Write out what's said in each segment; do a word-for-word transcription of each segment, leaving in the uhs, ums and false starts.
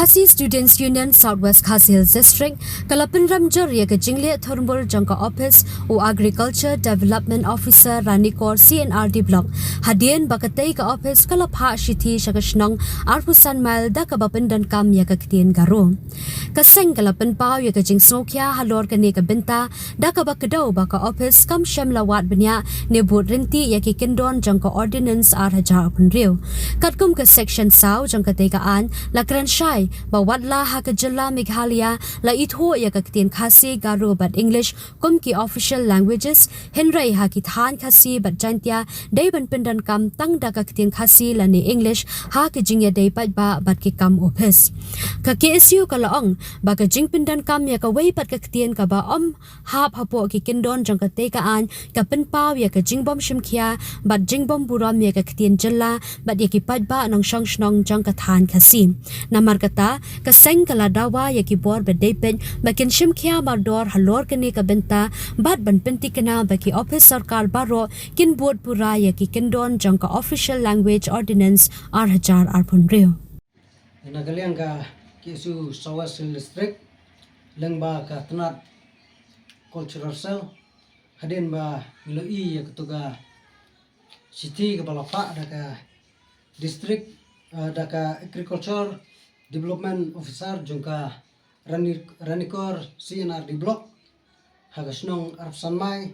Khasi Students Union South West Khasi Hills District ka la pynrem jur ïa ka jingleh thurmur jong ka ophis u Agriculture Development Officer Ranikor C and R D Block hadien ba katei ka ophis ka la phah shithi sha ka shnong arphew san mail da kaba pyndonkam ïa ka ktien Garo. Ka seng ka la pynpaw ïa ka jingsngewkhia halor kane ka bynta da kaba kdew ba ka ophis kam shym la wad bniah ne bud ryntih ïa ki kyndon jong ka Ordinance ar hajar arphew hynriew. Katkum ka Section saw jong katei ka aiñ la kren shai ba watla ha ka jylla Meghalaya la ithuh ïa ka ktien Khasi, Garo bad English kum ki official languages, hynrei ha ki thaiñ Khasi bad Jaintia dei ban pyndonkam tang da ka ktien Khasi lane English ha ka jingïadei paidbah bad ki kam ophis. Ka K S U ka la ong ba ka jingpyndonkam ïa kawei pat ka ktien kaba ym hap hapoh ki kyndon jong katei ka aiñ ka pynpaw ïa ka jingbym shimkhia bad jingbym burom ïa ka ktien jylla bad ïa ki paidbah nongshong shnong jong ka thaiñ Khasi. Namar kata, ka seng ka la dawa ïa ki bor ba dei peit ba kin shimkhia mardor halor kane ka bynta bad ban pyntikna ba ki ophis sorkar baroh kin bud pura ïa ki kyndon jong ka Official Language Ordinance ar hajar arphew hynriew. Na ka liang ka K S U South West Hill District, lyngba ka tnat Cultural Cell, hadien ba ngi la ïohi ïa katu ka shithi kaba la phah da ka district, eh, da ka Agriculture Development Officer jong ka Rani, Ranikor C and R D Block ha ka shnong arphew san mail,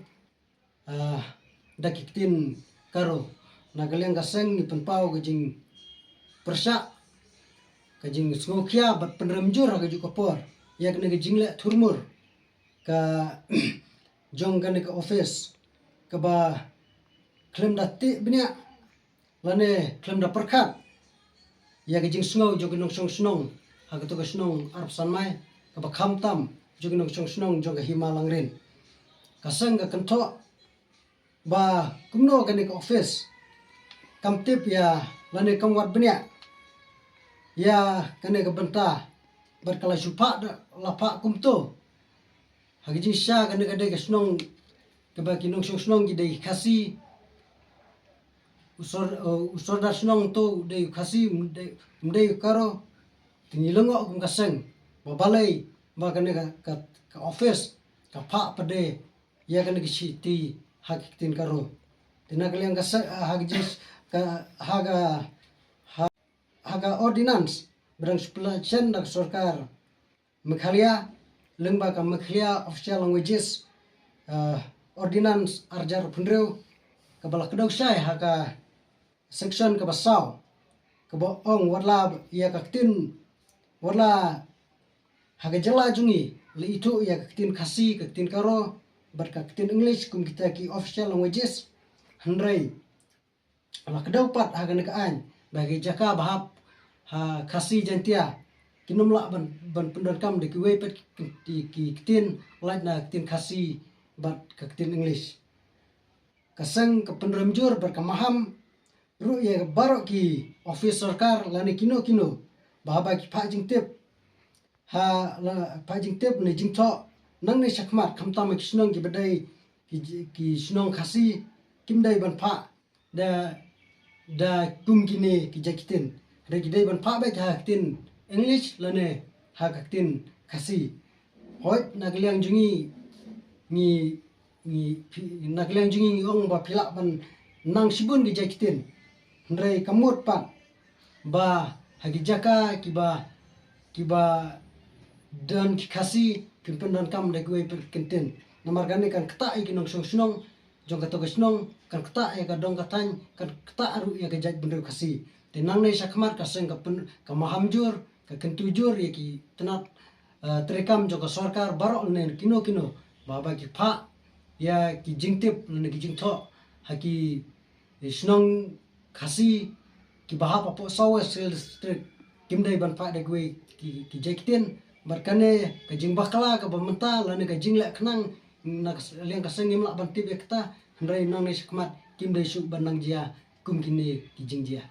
ah, da ki ktien Garo. Na ka liang ka seng ngi pynpaw ka jingpyrshah, ka jingsngewkhia bad pynrem jur ha kajuh ka por ïa kane ka jingleh thurmur ka jong kane ka ophis kaba khlem da tih bniah lane khlem da pyrkhat ïa ka jingsngew jong ki nongshong shnong ha katu ka shnong arphew san mail kaba khamtam jong ki nongshong shnong jong ka Hima Langrin. Ka seng ka kynthoh ba kumno kane ka ophis kam tip ïa lane kam wad bniah ïa kane ka bynta bad ka la shu phah da la phah kumto. Ha ka jingshisha kane ka dei ka shnong kaba ki nongshong shnong ki dei Khasi. U sor, uh, u sordar shnong to u dei Khasi, um dei, um dei Garo. Te ngi lyngngoh kum ka seng ba balei ba kane ka, ka, ka ophis ka phah pat de ïa kane ka shithi ha ki ktien Garo. Te na ka liang ka seng, ha ka jis, ka, ha ka, ha, ha ka ordinance ba dang shu pynshai da ka sorkar Meghalaya, lyngba ka Meghalaya Official Languages, eh, Ordinance ar hajar arphew hynriew, kaba la kdew shai ha ka section kaba saw, kaba ong watla ïa ka ktien, watla ha ka jylla jong ngi la ithuh ïa ka ktien Khasi, ka ktien Garo bad ka ktien English kum kita ki official languages, hynrei la kdew pat ha kane ka aiñ ba ki jaka ba hap ha Khasi Jaintia kin ym lah ban, ban pyndonkam da kiwei pat ki, ki, ki ktien lait na ka ktien Khasi bad ka ktien English. Ka seng ka pynrem jur bad ka maham ruh ïa baroh ki ophis sorkar lane kino kino ba haba ki phah jingtip, ha la phah jingtip ne jingthoh nangne shakhmat, khamtam ha ki shnong kiba dei ki, ki shnong Khasi, kim dei ban phah da, da kum kine ki jait ktien. Hynrei ki dei ban phah beit ha ka ktien English lane ha ka ktien Khasi. Hooid, na ka liang jong ngi, ngi, ngi phi, na ka liang jong ngi ngi ong ba phi lah ban nang shibun ki jait ktien. Hynrei ka mut pat ba ha ki jaka kiba, kiba don ki Khasi, phin pyndonkam da kiwei pat ki ktien. Namar kane kan ktah ïa ki nongshong shnong jong kato ka shnong, kan ktah ïa ka dong ka thaiñ, kan ktah ruh ïa ka jaitbynriew Khasi. Te nangne shakhmat ka seng ka pyn, ka maham jur, ka kyntu jur ïa ki tnat, eh, treikam jong ka sorkar baroh lane kino kino ba haba ki phah ïa ki jingtip lane ki jingthoh ha ki shnong Khasi kiba hap hapoh South West Hill District, kim dei ban phah da kiwei ki, ki jait ktien. Bad kane ka jingbakla kaba mynta lane ka jingleh khnang na ka s-, liang ka seng ngim lah ban tip ïa kata, hynrei nangne shakhmat kim dei shuh ban nang jia kum kine ki jingjia.